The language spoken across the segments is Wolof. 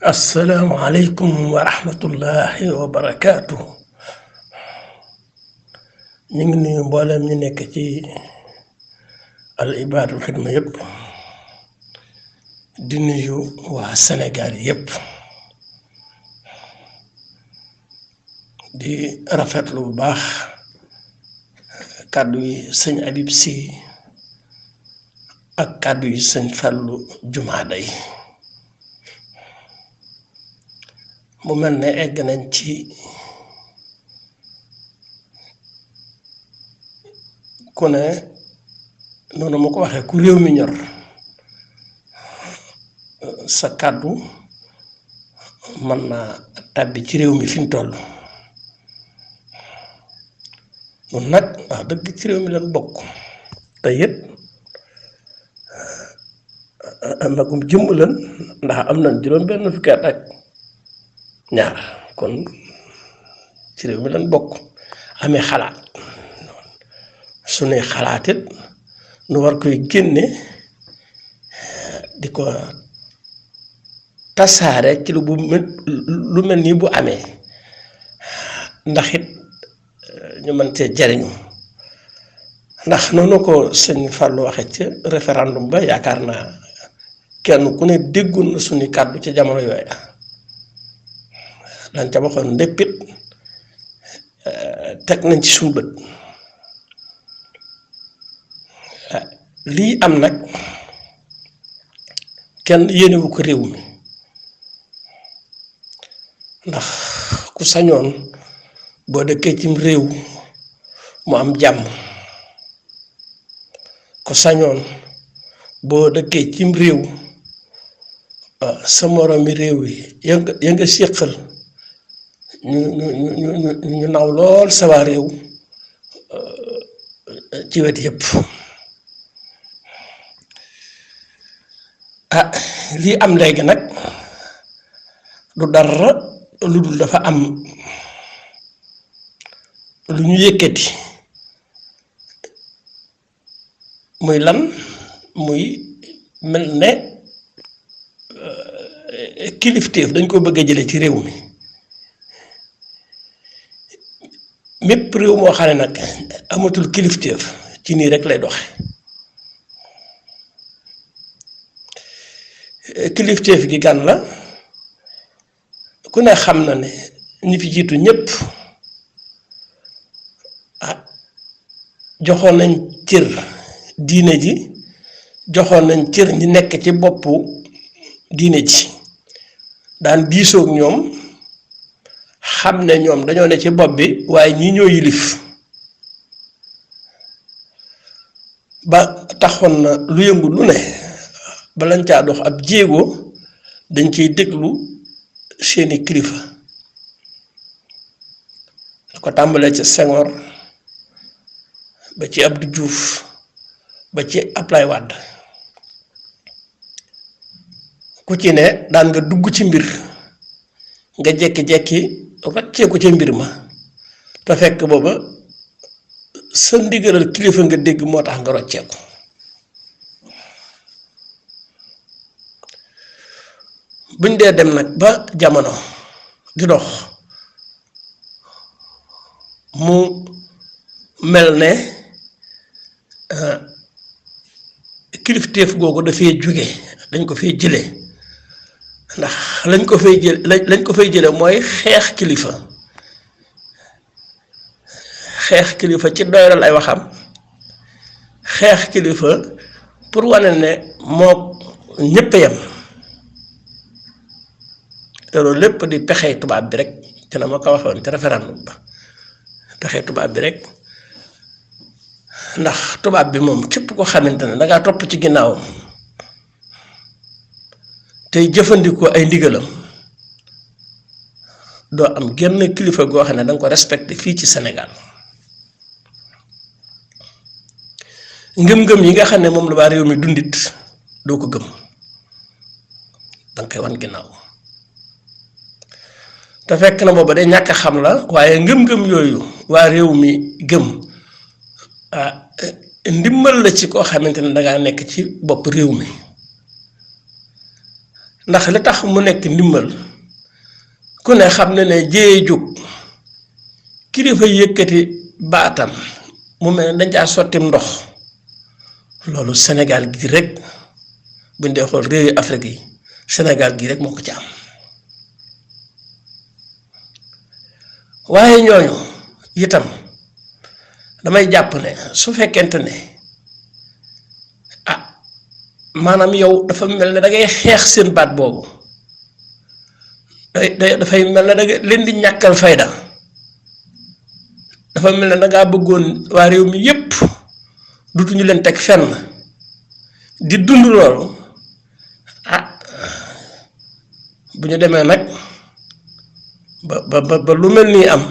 Assalamu alaikum wa rahmatullahi wa barakatuh. ñu ngi nuyu mboolem ñu nekk ci al ibadul xidma yépp di nuyu waa Sénégal yépp di rafetlu bu baax kàddu yi sëñ Habib Sy ak kàddu yi sëñ Fallou Jumaada yi mu mel ne egg nañ ci ku ne noonu ma ko waxee ku réew mi ñor sa kàddu mën naa tàbbi ci réew mi fi mu toll mun nag wax dëgg ci réew mi lañ bokk te it magum jëmb lan ndax am nañ juróom-benn fukki at ak ñaar kon ci réew mi lañ bokk amee xalaat suñuy xalaat it nu war koy génne di ko tasaare ci lu mel nii bu amee ndax it ñu mën cee jariñu ndax noonu ko sëñ Fallou waxe ci référendum ba yaakaar naa kenn ku ne déggoon na suñu kàddu ci jamono yooya dañ ca waxoon ndéppit teg nañ ci suñu bët lii am nag kenn yéenewu ko réew mi ndax ku sañoon boo dëkkee cim réew mu am jàmm ku sañoon boo dëkkee cim réew sa moroomi réew yi ya nga séqal ñu naw lool sa waa réew ci wet yépp lii am léegi nag du dara lu dul dafa am lu ñu yëkkati muy lan muy mel ne kilifteef dañ ko bëgg a jële ci réew mi mépp réew moo xam ne nag amatul kilifteef ci nii rek lay doxe kilifteef gi gan la ku ne xam na ne ñi fi jiitu ñépp joxoon nañ cër diine ji joxoon nañ cër ñi nekk ci boppu diine ji daan diisoog ñoom xam ne ñoom dañoo ne ci bopp bi waaye ñi ñoo yilif ba taxoon na lu yëngu lu ne balañ caa dox ab jéego dañ ciy déglu seeni kilifa ko tàmbalee ci Senghor ba ci Abdou Diouf ba ci Ablaye Wade ku ci ne daan nga dugg ci mbir nga jekki-jekki rocceeku ca mbir ma te fekk booba sa ndigalal kilifa nga dégg moo tax nga rocceeku buñ dee dem nag ba jamono di dox mu mel ne kilifteef googu dafay jóge dañ ko fay jële ndax lañ ko fay jële mooy xeex kilifa ci doyral ay waxam xeex kilifa pour wane ne moo ñépp yam te loolu lépp di pexey tubaab bi rek te na ma ko waxoon ci référendum ba pexey tubaab bi rek ndax tubaab bi moom képp ko xamante ne dangaa topp ci ginnaawam tey jëfandikoo ay ndigalam doo am genn kilifa goo xam ne danga ko respecté fii ci Sénégal ngëm-ngëm yi nga xam ne moom la waa réew mi dundit doo ko gëm danga koy wan ginnaaw te fekk na booba day ñàkk xam la waaye ngëm-ngëm yooyu waa réew mi gëm ndimbal la ci koo xamante ne dangaa nekk ci bopp réew mi ndax li tax mu nekk ndimbal ku ne xam ne ne jéye jóg kilifa yëkkati baatam mu mel ne dañ caa sottim ndox loolu Sénégal gi rek buñ dee xool réewi Afrique yi Sénégal gi rek moo ko ci am waaye ñooñu itam damay jàpp ne su fekkente ne maanaam yow dafa mel ne da ngay xeex seen baat boobu dafay mel ne da nga leen di ñàkkal fayda dafa mel ne da ngaa bëggoon waa réew mi yépp dutuñu leen teg fenn di dund loolu bu ñu demee nag ba lu mel nii am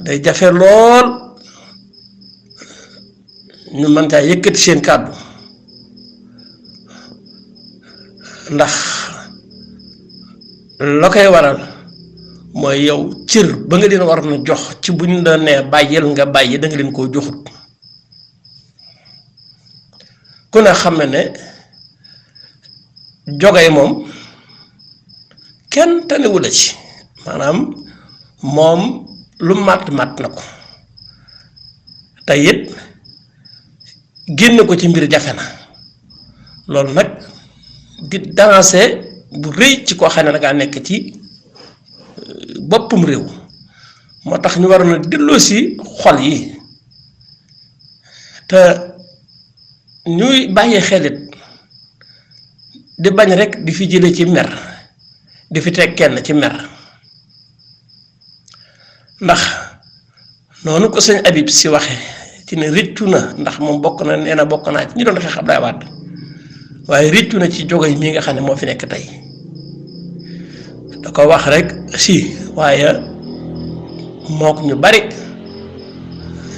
day jafe lool ñu mën caa yëkkati seen kàddu ndax la koy waral mooy yow cër ba nga leen war na jox ci buñ la nee bàyyil nga bàyyi da nga leen koo joxut ku ne xam ne jogay moom kenn tanewu la ci maanaam moom lu màtt na ko te it génn ko ci mbir jafe na loolu nag di danser bu rëy ci koo xam ne dangaa nekk ci boppum réew moo tax ñu waroon a delloo si xol yi te ñuy bàyyi xelit di bañ rek di fi jële ci mer di fi teg kenn ci mer ndax noonu ko sëñ Habib si waxe ci ne rëccu na ndax moom bokk na nee na bokk naa ci ñi doon xeex Abdoulaye Wade waaye rëccu na ci jogoy mii nga xam ne moo fi nekk tey da ko wax rek si waaye mook ñu bari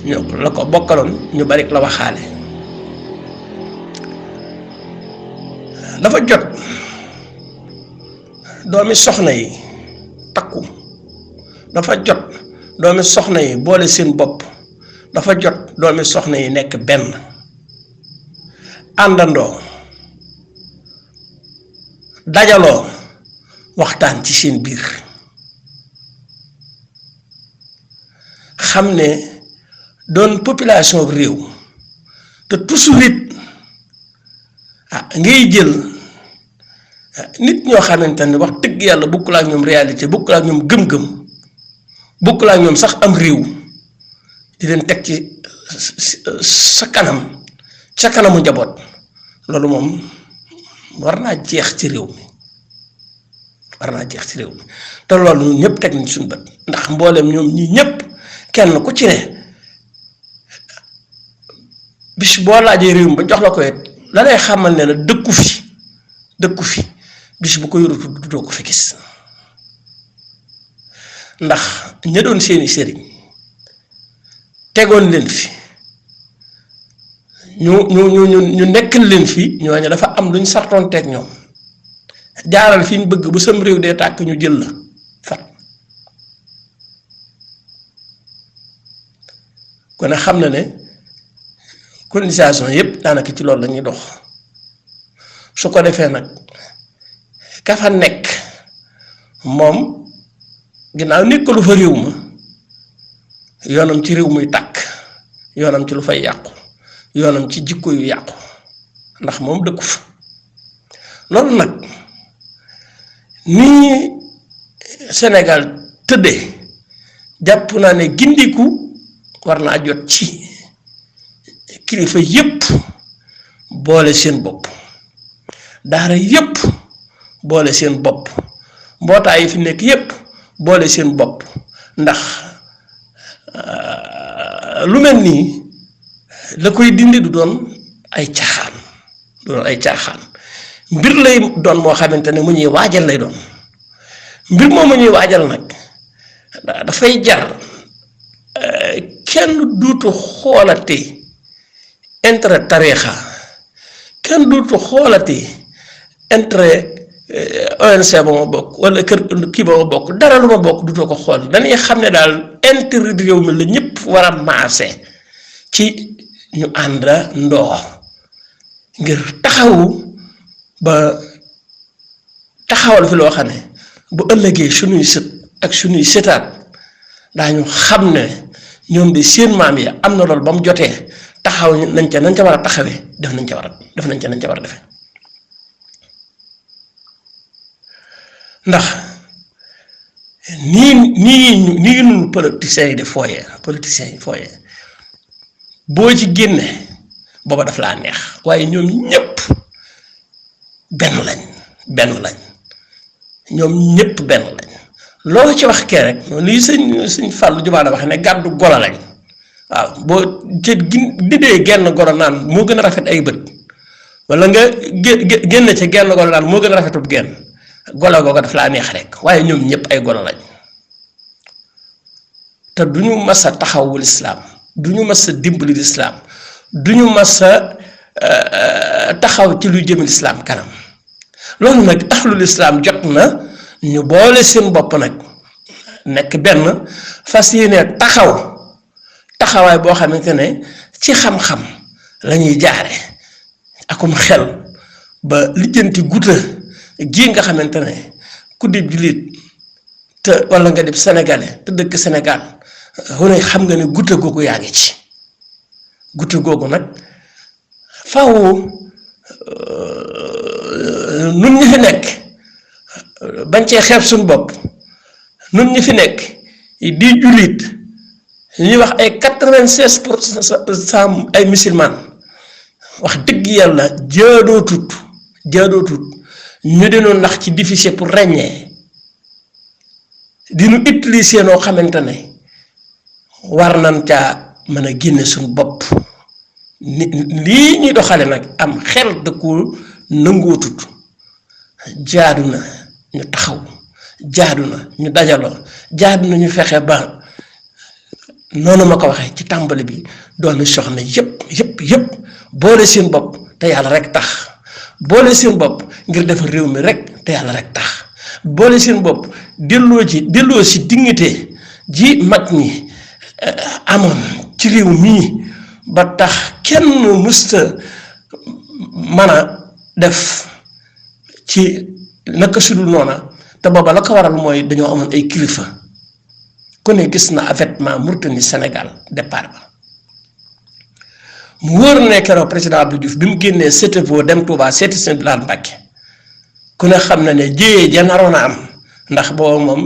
ñu la ko bokkaloon ñu bari la waxaale dafa jot doomi soxna yi takku dafa jot doomi soxna yi boole seen bopp dafa jot doomi soxna yi nekk benn àndandoo dajaloo waxtaan ci seen biir xam ne doon population réew te toujours it ngay jël nit ñoo xamante ne wax dëgg yàlla bokkul ak ñoom réalité bokkul ak ñoom gëm-gëm bokkul ak ñoom sax am réew di leen teg ci sa kanam sa kanamu njaboot loolu moom war naa jeex ci réew mi war naa jeex ci réew mi te loolu ñun ñëpp teg nañ suñu bët ndax mboolem ñoom ñii ñëpp kenn ku ci ne bis boo laajee réew mi ba jox la ko it la lay xamal ne la dëkku fi bis bu ko yorutu doo ko fi gis ndax ña doon seeni sëriñ tegoon leen fi ñu nekkal leen fi ñooñu dafa am luñ sartoon teg ñoom jaaral fi ñu bëgg bu sam réew dee tàkk ñu jël la fat kon a xam na ne colonisation yépp daanaka ci loolu la ñuy dox su ko defee nag ka fa nekk moom ginnaaw nekkalu fa réew ma yoonam ci réew muy tàkk yoonam ci lu fay yàqu yoonam ci jikko yu yàqu ndax moom dëkku fa loolu nag nii Sénégal tëddee jàpp naa ne gindiku war naa jot ci kilifa yépp boole seen bopp daara yépp boole seen bopp mbootaay yi fi nekk yépp boole seen bopp ndax lu mel nii la koy dindi du doon ay caaxaan mbir lay doon moo xamante ne mu ñuy waajal lay doon mbir moom mu ñuy waajal nag dafay jar kenn duutu xoolati intérêt tariixa kenn duutu xoolati intérêt ONC ba ma bokk wala kër kii ba ma bokk dara lu ma bokk duutoo ko xool dañuy xam ne daal intérêt réew mi la ñëpp war a maase ci ñu ànd ndoo ngir taxawu ba taxawal fi loo xam ne bu ëllëgee suñuy sët ak suñuy sëtaat daañu xam ne ñoom de seen maam yi am na loolu ba mu jotee taxaw nañ ca war a taxawee def nañ ca war a defee ndax nii ñun politiciens yi di fooyee boo ci génne booba daf laa neex waaye ñoom ñëpp benn lañ ñoom ñëpp benn lañ loo ci wax kee rek lii sëñ Fallou Jumaada wax ne gàddu golo lañ waaw boo ci didee genn golo naan moo gën a rafet ay bët wala nga génn ci genn golo naan moo gën a rafetub genn golo googu daf laa neex rek waaye ñoom ñëpp ay golo lañ te du ñu mas a taxawul islaam du ñu mas a dimbali lislaam du ñu mas a taxaw ci luy jëmal islaam kanam loolu nag ahlul islaam jot na ñu boole seen bopp nag nekk benn fas yéene taxawaay boo xamante ne ci xam-xam la ñuy jaare akum xel ba lijjanti guta gi nga xamante ne ku di jullit te wala nga def sénégalais te dëkk Sénégal wane xam nga ne guta googu yaa ngi ci guta googu nag faw nun ñi fi nekk bañ cee xeeb suñu bopp nun ñi fi nekk di jullit ñuy wax ay 96% ay musulman wax dëgg yàlla jaadootut ñu dinu ndax ci difficile pour régner dinu utiliser noo xamante ne war nañ caa mën a génne suñu bopp lii ñuy doxale nag am xel da ko nangootut jaadu na ñu taxaw jaadu na ñu dajaloo jaadu na ñu fexe ba noonu ma ko waxee ci tàmbali bi doomi soxna yëpp boole seen bopp te yàlla rek tax boole seen bopp ngir defar réew mi rek te yàlla rek tax boole seen bopp delloo si dignité ji mag ñi amoon ci réew mii ba tax kenn mësta mën a def ci naka sudul noona te booba la ko waral mooy dañoo amoon ay kilifa ku ne gis na avènement Mauritanie Sénégal départ ba mu wóor ne keroog président Abdou Diouf bi mu génnee CETEVO dem Touba seeti Sëñ Bilal Mbàkke ku ne xam na ne jéyee ja naroon a am ndax booba moom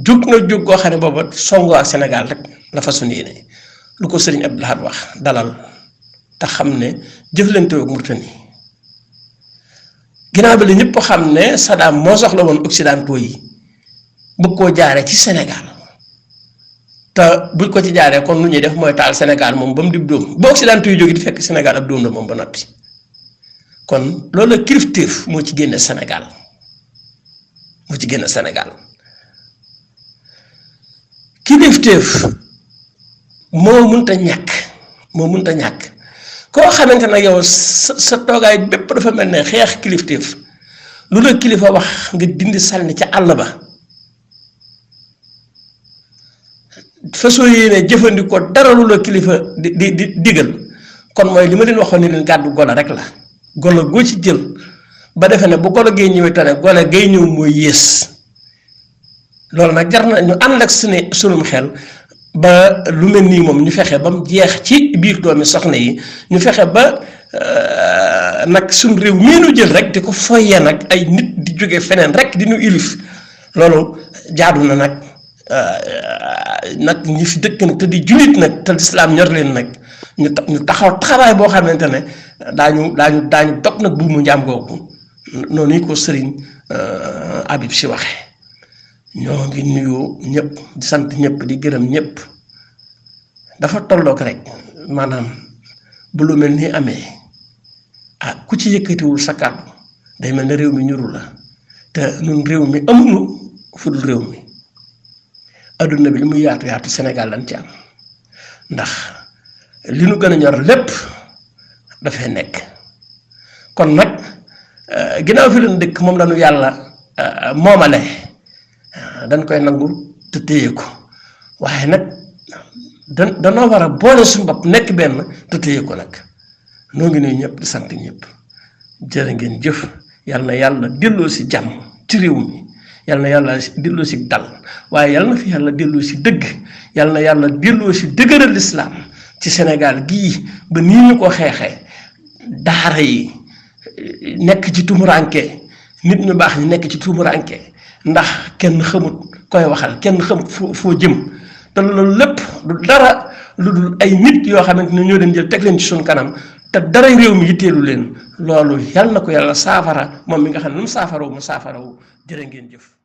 jóg goo xam ne booba songo ak Sénégal rek la fa suñu yéene lu ko Sëriñ Abdou Lahad wax dalal te xam ne jëflante ak Mauritanie ginnaaw bi la ñëpp xam ne Saddam moo soxla woon occidentaux yi bëgg koo jaaree ci Sénégal te buñ ko ci jaaree kon lu ñuy def mooy taal Sénégal moom ba mu dib dóom ba occidentaux yi jóge di fekk Sénégal ab dóom la moom ba noppi kon loolu la kilifteef moo ci génne Sénégal kilifteef moo mënta ñàkk koo xamante ne yow sa toogaay bépp dafa mel ne xeex kilifteef lu la kilifa wax nga dindi sànni ca àll ba fasoo yéene jëfandikoo dara lu la kilifa di digal kon mooy li ma leen waxoon ni leen gàddu golo rek la golo goo ci jël ba defe ne bu golo gay ñëwee tane golo gay ñëw mooy yées loolu nag jar na ñu ànd ak sunum xel ba lu mel nii moom ñu fexe ba mu jeex ci biir doomi soxna yi ñu fexe ba nag suñ réew mii nu jël rek di ko foyee nag ay nit di jóge feneen rek di nu ilif loolu jaadu na nag ñi fi dëkk nag te di jullit nag te lislaam ñor leen nag ñu taxaw taxawaay boo xamante ne daañu dog nag buumu njaam googu noonu yi ko sëriñ Habib si waxe ñoo ngi nuyu ñëpp di sant ñëpp di gërëm ñëpp dafa tollook rek maanaam bu lu mel ni amee ku ci yëkkatiwul sa kàddu day mel ne réew mi ñuru la te ñun réew mi amuñu fudul réew mi adduna bi li muy yaatu yaatu Sénégal lañ ci am ndax li nu gën a ñor lépp dafay nekk kon nag ginnaaw fi leen dëkk moom lañu yàlla moomale dañ koy nangu te téye ko waaye nag danoo war a boole suñu bopp nekk benn te téye ko nag noo ngi nuyu ñëpp di sant ñëpp jërë ngeen jëf yàlla na yàlla delloo si jàmm ci réew mi yal na yàlla delloo si dal waaye yal na fi yàlla delloo si dëgg yal na yàlla delloo si dëgëral lislaam ci Sénégal gii ba nii ñu ko xeexee daara yi nekk ci tumuranke nit ñu baax ñi nekk ci tumuranke ndax kenn xamut koy waxal kenn xamut foo jëm te loolu lépp du dara lu dul ay nit yoo xamante ne ñoo leen jël teg leen ci suñ kanam te dara réew mi yitteelu leen loolu yal na ko yàlla saafara moom mi nga xam ne lu mu saafarawu jërë ngeen jëf